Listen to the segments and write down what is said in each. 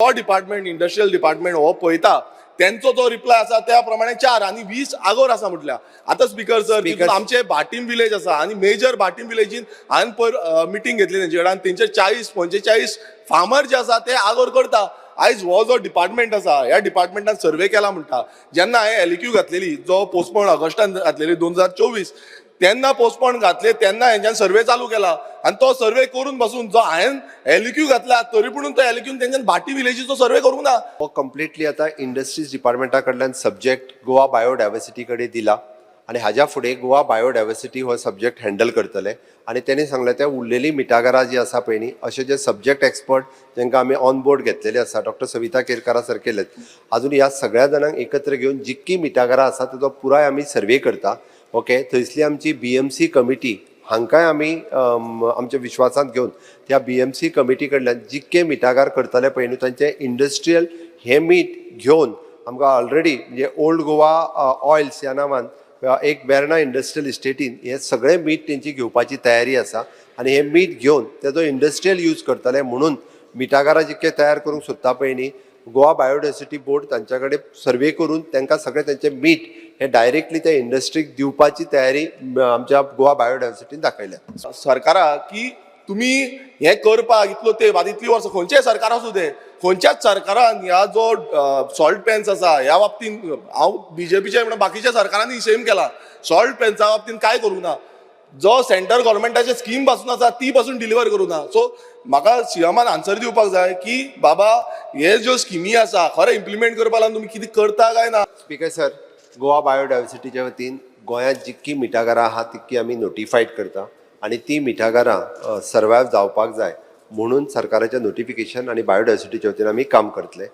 तो department, industrial department हो पळयता, तेंचो जो रिप्लाय आसा त्या प्रमाणे चार आनी 20 आगोर आसा. म्हटल्यार आतां स्पीकर सर, Speaker- आमचे भाटीम विलेज आसा आनी मेजर भाटीम विलेजीन हांवें पयर मिटींग घेतली तेंचे कडेन आनी तेंचे 40-45 फार्मर जे आसा ते आगोर करता. आयज हो जो डिपार्टमेंट आसा, ह्या डिपार्टमेंटान सर्वे केला म्हणटा. जेन्ना हांवें एलक्यू घातलेली, जो पोस्टपोन ऑगस्टान घातलेली 2024, तेन्ना पोस्टपोन घातले तेन्ना हेंच्यान सर्वे चालू केला आनी तो सर्वे करून बसून जो हांवें एलक्यू घातला, तरी पूण तो एलक्यून तेंच्यान भाटी विलेजीचो सर्वे करूंक ना. हो कंप्लिटली आतां इंडस्ट्रीज डिपार्टमेंटा कडल्यान सब्जेक्ट गोवा बायोडायवर्सिटी कडेन दिला आनी हाज्या फुडें गोवा बायोडायवर्सिटी हो सब्जेक्ट हँडल करतले. आनी तेणी सांगलें, ते उरलेली मिठागरां जी आसा पळय न्ही, अशे जे सब्जेक्ट एक्सपर्ट जेंकां आमी ऑन बोर्ड घेतलेले आसा, डॉक्टर सविता केरकारा सारकेले, अजून ह्या सगळ्या जाणांक एकत्र घेवन जितकी मिठागरां आसा तेजो पुराय आमी सर्वे करता. ओके, थंयसली आमची बीएमसी कमिटी हांकांय आमी आमच्या विश्वासांत घेवन त्या बीएमसी कमिटी कडल्यान जितके मिठागार करतले पळय न्हू, तांचे इंडस्ट्रियल हे मीठ घेवन आमकां ऑलरेडी म्हणजे ओल्ड गोवा ऑयल्स ह्या नांवान एक वेर्णा इंडस्ट्रियल इस्टेटीन हे सगळें मीठ तेंची घेवपाची तयारी आसा आनी हे मीठ घेवन तेजो इंडस्ट्रियल यूज करतले. म्हणून मिठागारां जितके तयार करूंक सोदता पळय न्ही, गोवा बायोडायवर्सिटी बोर्ड तांच्या कडेन सर्वे करून तांकां सगळें तेंचें मीठ हे डायरेक्टली त्या इंडस्ट्रीक दिवपाची तयारी आमच्या गोवा बायोडायवर्सिटीन दाखयल्या. सरकाराक की तुमी हें करपाक इतलो तेंप, आतां इतलीं वर्सां खंयचेय सरकार आसूं तें, खंयच्याच सरकारान ह्या जो सॉल्ट पॅन्स आसा ह्या बाबतीन, हांव बीजेपीचे म्हणून, बाकीच्या सरकारांनी सेम केला, सॉल्ट पॅन्सा बाबतीन काय करूंक ना. जो सेंट्रल गव्हर्मेंटाचे स्कीम पासून आसा ती पासून डिलिव्हर करूं ना. सो म्हाका सीएमान आन्सर दिवपाक जाय की बाबा, हे ज्यो स्किमी आसा खरें इम्प्लिमेंट करपाक लागून तुमी कितें करता काय ना? स्पीकर सर, गोवा बायोडायवर्सिटीच्या वतीन गोंयांत जितकी मिठागरां आहा तितकी आमी नोटिफायड करता आनी ती मिठागरां सर्वायव जावपाक जाय म्हणून सरकाराचें नोटिफिकेशन आनी बायोडायवर्सिटीच्या वतीन आमी काम करतले.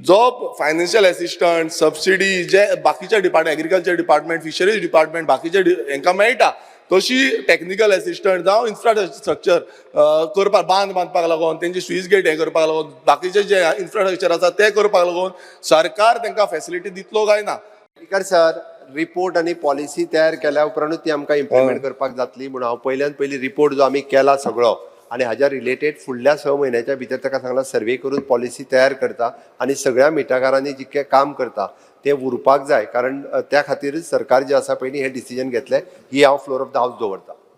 जो फायनान्शियल असिस्टंट, सबसिडी जे बाकीच्या department, agriculture department, fisheries department, बाकीचे हेंकां मेळटा, तशी टॅक्निकल असिस्टंट जावं इन्फ्रास्ट्रक्चर करपाक, बांद बांदपाक लागून, तेंचे स्लूस गेट हें करपाक लागून, बाकीचे जे इन्फ्रास्ट्रक्चर आसा ते करपाक लागून सरकार तेंकां फेसिलिटी दितलो काय ना? स्पीकर सर, रिपोर्ट आनी पॉलिसी तयार केल्या उपरांतूच ती आमकां इम्प्लिमेंट करपाक जातली. म्हणून हांव पयल्यान पयली रिपोर्ट जो आमी केला सगळो आनी हाज्या रिलेटेड फुडल्या 6 म्हयन्याच्या भितर ताका सांगला, सर्वे करून पॉलिसी तयार करता आनी सगळ्या मिठागरांनी जितकें काम करता तें उरपाक जाय, कारण त्या खातीरच सरकार जें आसा पयलीं हें डिसिजन घेतलें. ही हांव फ्लोर ऑफ the house दवरता.